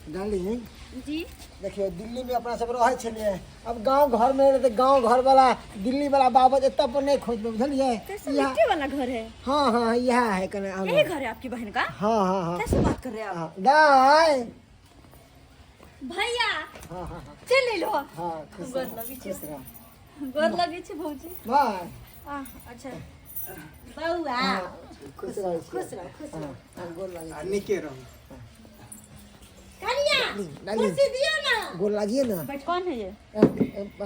Darling जी। देखियौ, दिल्ली में अपना सब रहै छलियै, अब गांव घर में एलै तऽ गांव घर वाला दिल्ली वाला बाबत एतऽ पर नहि खोजबै, बुझलियै? कैसे इएह मिट्टी वाला घर है? हाँ हाँ, इएह है कने आगे। यही घर है आपकी बहन का? हाँ हाँ हाँ। कैसे बात कर रहे हैं आप? हाँ, दाय। भैया। हाँ हाँ हाँ। चल लो। हाँ, खुश गोर रह, लगै छी। खुश रह। गोर लगै छी भौजी। बाय। आ, अच्छा। बौआ। हाँ, खुश रहै छी। खुश रह, खुश रह। हाँ, हाँ, गोर लगै आ छी। नीके रहू। कनिया, डाली। कुर्सी दियो ना। गोर लागिए ना। बैठ, कौन है ये?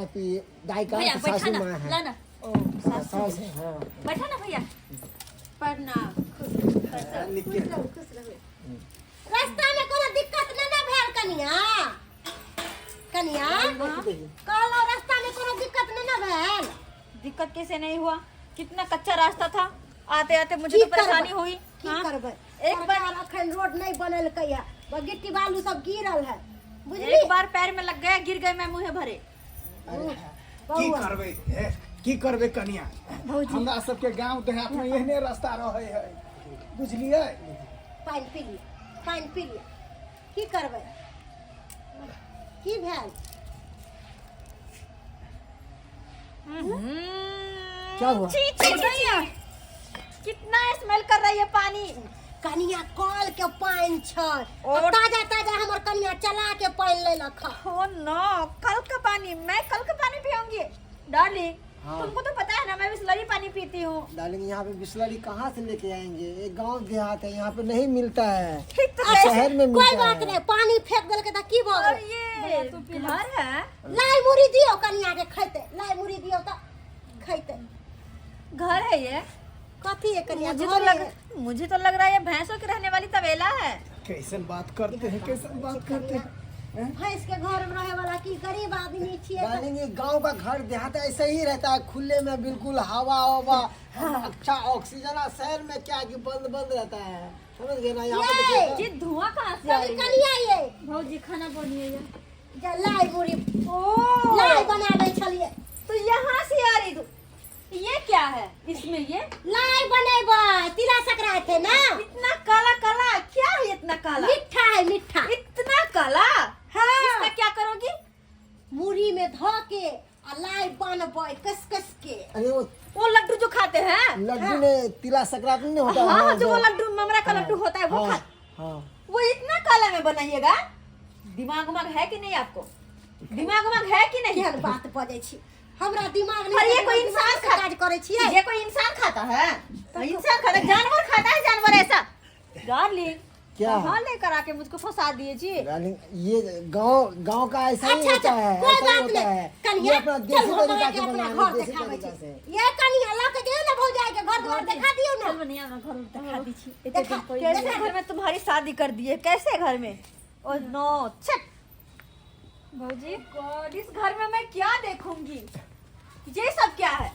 अथी दाई का भैया बैठा सासू ना। माँ है। लाना। ओ हाँ, सासू। सास है, हाँ। बैठा ना भैया। प्रणाम। आ नीके खुश रहू, खुश रहू। रास्ता में कोनो दिक्कत नहि ने भेल कनिया? कनिया, कहलहुँ रास्ता में कोनो दिक्कत नहि ने भेल? दिक्कत कैसे नहीं हुआ? कितना कच्चा रास्ता था, आते आते मुझे की तो परेशानी करबै? हुई। की हाँ? करबै? एक बार सरकार अखन रोड नहीं बनेलकै है, बस गिट्टी बालू सब गिरल है, बुझली? एक बार पैर में लग गया, गिर गए मैं मुंह भरे। की करबै हे, की करबै कनिया, हमरा सबके गांव देहात में एहने रास्ता रहे है, बुझलियै? पानि पी लिअ, पानि पी लिअ। की करबै? की भेल? क्या हुआ? छी छी छी छी। कितना स्मेल कर रही है पानी। कनिया, कल के पानि छै। और- ताजा ताजा हमर कनिया चला के पानि लेलक हँ। ओ नो, कल का पानी? मैं कल का पानी पीऊंगी? डार्लिंग, हाँ। तुमको तो पता है ना, मैं बिस्लरी पानी पीती हूँ। डार्लिंग, यहाँ पे बिस्लरी कहाँ से लेके आएंगे? ये गांव देहात है, यहाँ पे नहीं मिलता है। ठीक तो आ, शहर में कोई मिलता बात है। नहीं, पानी फेंक देलकै तऽ की भऽ और गेलै? ये घर है? लाई मुड़ी दियौ कनिया के खेतै, लाई मुड़ी दियौ तऽ खेतै। घर है ये? कथी है कनिया? मुझे तो घरे लग है। मुझे तो लग रहा है ये भैंसों की रहने वाली तबेला है। कैसन बात करते हैं, कैसन बात करते हैं? भैंस के घर में रहे वाला की? गरीब आदमी छियै तऽ। डार्लिंग, ये गांव का घर देहात ऐसा ही रहता है, खुले में बिल्कुल हवा हवा, अच्छा ऑक्सीजन। आ शहर में क्या है कि बंद बंद रहता है, समझ गए ना? यहाँ पे ये! देखिए ये धुआं कहाँ से आ कनी रही है? कनिया ये। भौजी, खाना बनिए। जे लाई मुड़ी ओ लाई बनाबै छलियै। तो यहाँ से आ रही धु- ये क्या है इसमें ये? लाई बनेबै, तिला संक्रांति है ना। इतना काला काला क्या है? इतना काला? मिठा है, मिठा। इतना काला? हाँ। इसका क्या करोगी? मुड़ी में धऽ के आ लाई बनबै कस कस के। अरे वो वो लड्डू जो खाते हैं। लड्डू ने तिला संक्रांति नहीं होता? हाँ, जो वो लड्डू, ममरा का लड्डू होता है, वो हाँ, खा हाँ। वो इतना काला में बनाइएगा? दिमाग उमाग है कि नहीं आपको? दिमाग उमाग है कि नहीं? केहन बात बजै छी, हमरा दिमाग और ये कोई दिमाग इंसान से खा काज करै छियै। ये कोई इंसान खाता है? इंसान खाता है, जानवर खाता है, जानवर ऐसा। डार्लिंग, क्या? कहाँ लेकर आके मुझको फंसा दिए जी? डार्लिंग, ये गांव गांव का ऐसा ही अच्छा होता अच्छा, है, कोई ऐसा ही बात होता नहीं है। ये कनिया, अपना चल देसी हम तरीका अहाँके से अपना बनाएंगे, घर देसी देखाबै तरीका छी। से। ये कनिया, लऽ के जइयौ ने भौजाई के, घर द्वार देखा दियौ ने। चल बनिया, हमरा घर देखा दी छी। एते देखा- दिन पहिले। कैसे घर में तुम्हारी शादी कर दी है? कैसे घर में? ओ नो, छट। भौजी। गॉड, इस घर में मैं क्या देखूंगी? ये सब क्या है?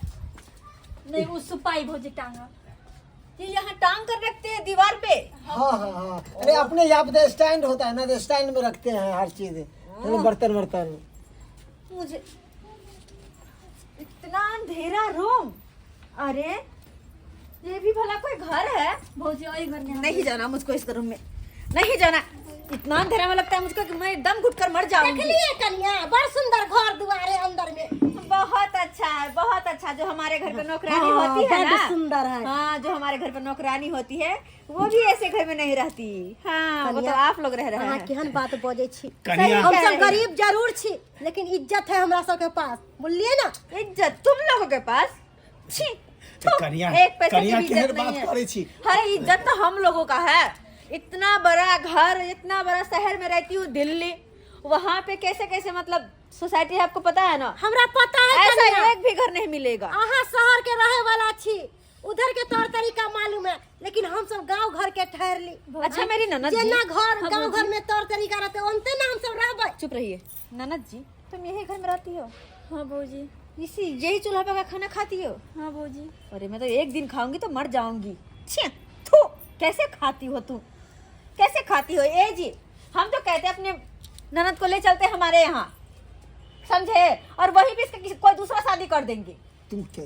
नहीं, ओ सुपाई भौजी टांगा। ये यहाँ टांग कर रखते हैं दीवार पे? हाँ हाँ हाँ, अरे अपने यहाँ पे तो स्टैंड होता है ना, तो स्टैंड में रखते हैं हर चीज, चलो बर्तन बर्तन। मुझे इतना अंधेरा रूम, अरे ये भी भला कोई घर है? भौजी, ओहि घर में नहीं जाना मुझको, इस रूम में नहीं जाना। इतना अंधेरा में लगता है मुझको कि मैं दम घुट कर मर जाऊंगी। देखलिए कनिया, बड़ सुंदर घर दुआरे अंदर में। बहुत अच्छा है, बहुत अच्छा। जो हमारे घर पे नौकरानी हाँ, होती है बड़ ना, सुंदर है। हाँ, जो हमारे घर पे नौकरानी होती है वो भी ऐसे घर में नहीं रहती। हाँ, वो तो कनिया, आप लोग रह रहे अहाँ हैं। केहन बात बजै छी? कनिया। हम सब गरीब जरूर छी, लेकिन इज्जत है हमरा सबके पास, बोललिए ना? इज्जत तुम लोगों के पास? छी थू, कनिया, एक पैसे की कनिया भी केहन इज्जत बात नहीं है। करै छी? अरे इज्जत तो हम लोगों का है। इतना बड़ा घर, इतना बड़ा शहर में रहती हूँ दिल्ली, वहाँ पे कैसे कैसे मतलब सोसाइटी है, आपको पता है ना? हमरा पता है ऐसा कनिया। एक भी घर नहीं मिलेगा। अहाँ शहर के रहे वाला छी, उधर के तौर तरीका मालूम है, लेकिन हम सब गांव घर के ठहरली। अच्छा मेरी ननद जी। जेना घर हाँ, गांव भौजी। घर में तौर तरीका रहते, ओनते ना हम सब रहबै। चुप रहिए। ननद जी, तुम यही घर में रहती हो? हाँ भौजी। इसी यही चूल्हा पे का खाना खाती हो? हाँ भौजी। अरे मैं तो एक दिन खाऊंगी तो मर जाऊंगी। छी थू, कैसे खाती हो तू, कैसे खाती हो? ए जी, हम तो कहते हैं अपने ननद को ले चलते हैं हमारे यहाँ, समझे? और वहीं भी इसका कोई दूसरा शादी कर देंगे। तुम क्या?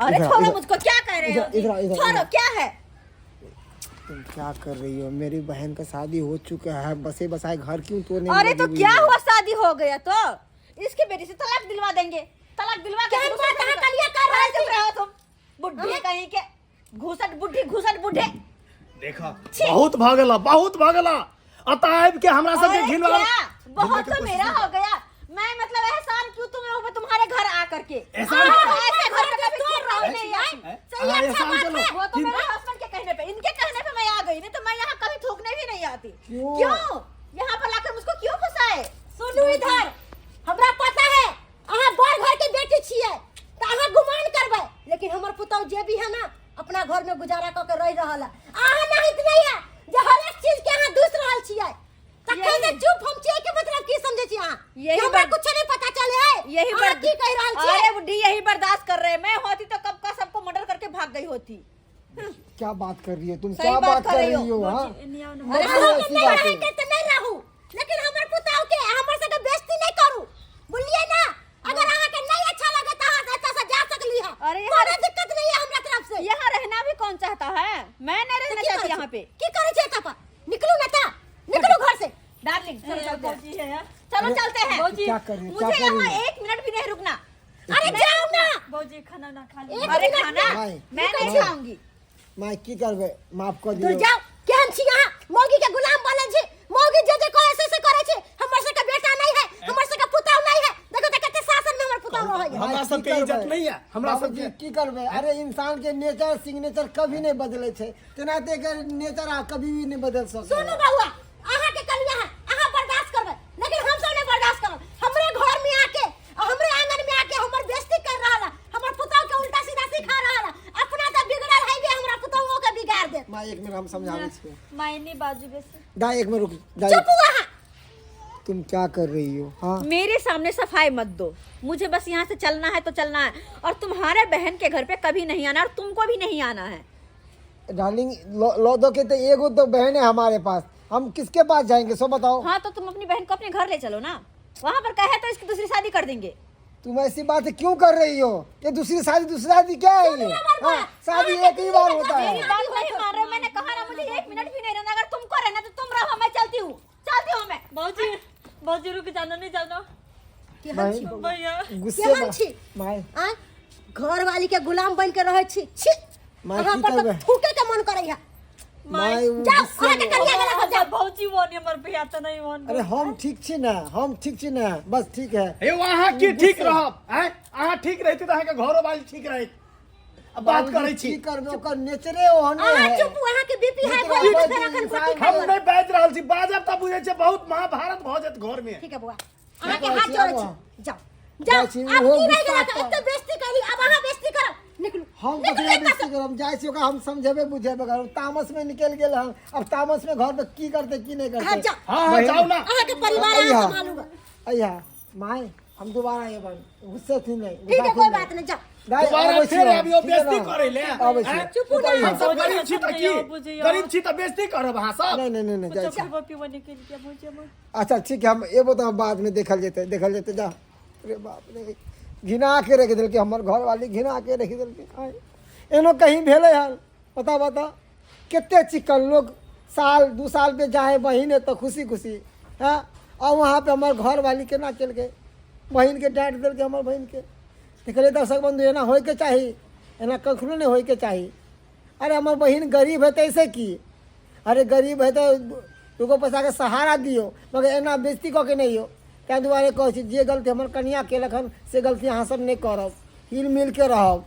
अरे इधर आओ, छोड़ो इधर- मुझको, क्या कह रहे हो? इधर- इधर आओ, इधर- छोड़ो। इधर। क्या है? तुम क्या कर रही हो? मेरी बहन का शादी हो चुका है, बसे बसाए घर क्यों तोड़ने में अरे लगी तो हुई क्या हो? हुआ शादी हो गया तो इसके बेटी से तलाक दिलवा देंगे, तलाक दिलवा के केहन दूसरे बात अहाँ घर- कनिया कर रहल अरे चुप छी? रहो तुम बुढ़े कहीं के, घूसट बुढ़ी, घूसट बुढ़े। देखा, बहुत भऽ गेला, बहुत भऽ गेला। अतः आबि के हमरा सबके अरे घिनवा क्या? बहुत के तो मेरा हो गया। मैं मतलब एहसान क्यों तुम्हें ऊपर तुम्हारे घर आ करके एहसान हाँ, करो। ऐसे घर पे कभी तोड़ रहा नहीं आई। सही अहाँ अच्छा एहसान बात केलहुँ। है। वो तो मेरे हस्बैंड के कहने पे, इनके कहने पे मैं आ गई, नहीं तो मैं यहाँ कभी थूकने भी नहीं आती। क्यों? क्यों यहाँ पर लाकर मुझको क्यों फंसाए? सुनू इधर, हमरा पता है अहाँ बड़ घर के बेटी छियै तऽ अहाँ गुमान करबै, लेकिन हमर पुतहु जे भी है ना अपना घर में गुजारा कऽ के रहि रहल है। अहाँ नहीं नहीं है जे हर एक चीज के अहाँ दूस रहल छियै। तखन से चुप हम छियै के मतलब की समझै छी अहाँ? यही कि हमरा बात- कुछ नहीं पता चले है। यही अहाँ पर की कहि रहल छियै? अरे बुढ़ी यही बर्दाश्त कर रहे हैं। मैं होती तो कब का सबको मर्डर करके भाग गई होती। क्या बात कर रही हो तुम? सही क्या बात बात कर कर रही रही हो? हाँ भौजी, एने आओ ना। अरे अहाँ के ऐसी नहीं बात रहे है। के तऽ नहीं रहू, लेकिन हमर पुतहु के हमर सबके बेइज्जती नहीं करू, बुझलियै ना? अगर अहाँ के नहीं अच्छा लगे तऽ अहाँ एतऽ से जा सकली है। अरे यहाँ- कोनो दिक्कत नहीं है हमरा तरफ से। यहाँ रहना भी कौन चाहता है? मैं नहीं तऽ रहना की चाहती करै यहाँ छी? पे। की करै छी एतऽ पर? निकलू ना तऽ, निकलू घर से। डार्लिंग चलो ए, चलते हैं। भौजी है यार। चलो चलते हैं। भौजी क्या कर रही हो? मुझे क्या कर यहाँ रही हो? एक मिनट भी नहीं रुकना। अरे जाओ ना। भौजी खाना ना खा ली। एक अरे मिनट खाना नहीं। मैं नहीं नहीं। खाऊंगी। माय की करबै, माफ कऽ दूर दियौ। जाओ। केहन छी अहाँ? मौगी के गुलाम बनल छी। मौगी जे जे कहै से से करै छी। हमर सबके बेटा नहीं है, हमर सबके पुतहु नहीं है। देखो तऽ कते शासन में हमर पुतहु रहै है। हमरा माय, की सबके इज्जत करबै? नहीं है, हमरा बाबूजी, सबके की करबै? अरे इंसान के नेचर सिग्नेचर कभी नहीं बदले छै, तेनाहिते एकर नेचर आ कभी भी नहीं बदल सकै। सुनू बउआ, अहाँ के कनिया है, अहाँ बर्दाश्त करबै, लेकिन हम सब नहीं बर्दाश्त करब। हमरे घर में आके हमरे आंगन में आके हमर बेइज्जती कर रहल है, हमर पुतहु के उल्टा सीधा सिखा रहल है। अपना तऽ बिगड़ल है बे, हमरा पुतहुओ के बिगाड़ देत। माय एक मिनट, हम समझाबै छियै। माय नहीं बाजू बेसी। दा एक मिनट रुक दा। चुप हुआ अहाँ। तुम क्या कर रही हो? हाँ मेरे सामने सफाई मत दो, मुझे बस यहाँ से चलना है तो चलना है, और तुम्हारे बहन के घर पे कभी नहीं आना, और तुमको भी नहीं आना है। डार्लिंग, लो दो के तो एगो तो बहन है हमारे पास, हम किसके पास जाएंगे सो बताओ। हाँ तो तुम अपनी बहन को अपने घर ले चलो ना, वहाँ पर कहे तो इसकी दूसरी शादी कर देंगे। तुम ऐसी बात क्यों कर रही हो? ये दूसरी शादी, दूसरी शादी क्या है ये? हाँ, शादी एक ही बार होता है। मेरी बात नहीं मान रहे हो, मैंने कहा ना मुझे एक मिनट भी नहीं रहना। अगर तुमको रहना तो तुम रहो, मैं चलती हूँ, चलती हूँ मैं। भौजी, भौजी रुक जाना, नहीं जाना। केहन छी बउआ? भैया गुस्से केहन में छी? माय आँय? घर वाली के गुलाम बन के रहै छी। छी, माय, अहाँ की पर तऽ करबै? थूके के मन करै है। माय उ जाओ, गुस्से अहाँ के में- कनिया गेला हँ, जाओ। भौजी वो नहीं हमर भैया तो नहीं वो। अरे हम ठीक छी ना, हम ठीक छी ना, बस ठीक है। हे अहाँ की ठीक रहब? आँय, अहाँ ठीक रहिते तऽ अहाँके घरो वाली ठीक रहैत। अब बात बाबूजी, करै छी। की करबै, ओकर नेचरे ओहने अहाँ है। चुप, अहाँ के बीपी हाई लेकिन भऽ गेल, बाबूजी, फेर अखन इंसान गोटी हम खाइ। नहि बाजि रहल छी, बाजब तऽ बुझै छियै बहुत महाभारत भऽ जायत घर में। ठीक है बउआ, अहाँ के जाइ हाथ छी, जोड़ै आबो। छी, जाओ जाओ। जाइ छी, आब ओहो की रहि गुस्सा गेल? पर। एते बेइज्जती कैली, आब अहाँ बेइज्जती करब। निकलू, हम निकलू ककरा एतऽ से। बेइज्जती करब? हम जाइ छी ओकरा हम समझेबै बुझेबै करब। तामस में निकलि गेल हन, अब तामस में घर पे की करतै की नहीं हाँ, करतै। जाओ। हाँ हाँ जाउ ना। अहाँ के परिवार अहाँ अइहा। संभालूगा। अइहा माय, हम दोबारा अयबन, गुस्से थी नहीं। ठीक है, कोई बात नहीं, जाओ। दोबारा फेर आबियौ बेइज्जती करै ले। आबै छी। आँय? चुप ना। हम सब गरीब छी तऽ की? बुझियौ। गरीब छी तऽ बेइज्जती करब अहाँ सब? नहीं नहीं नहीं नहीं जाइ छी। खाबो पीबो निकल के भौजी हमर। अच्छा ठीक है, हम एबो तऽ बाद में देखल जेतै, देखल जेतै। जा रे बाप रे, घिना के रखि देलकै हमर घरवाली, घिना के रखि देलकै। आँय, एनो कहीं भेलै हन? बता बता, कते चिकन लोग साल दू साल पे जाए बहिन है तऽ खुशी खुशी हँ, आ वहाँ पे हमर घरवाली केना केलकै, बहिनके डाँटि देलकै हमर बहिनके। देखलियै दर्शक बन्धु, एना होइके चाही? एना कखनो नहि होइके चाही। अरे हमर बहिन गरीब है तऽ ऐसे की? अरे गरीब है तऽ दूगो पैसाके सहारा दियौ, मगर एना बेइज्जती कऽ के नहि यौ। ताहि दुआरे कहै छी, जे गलती हमर कनियाँ केलक हन से गलती अहाँ सब नहि करब, हिल मिलके रहब।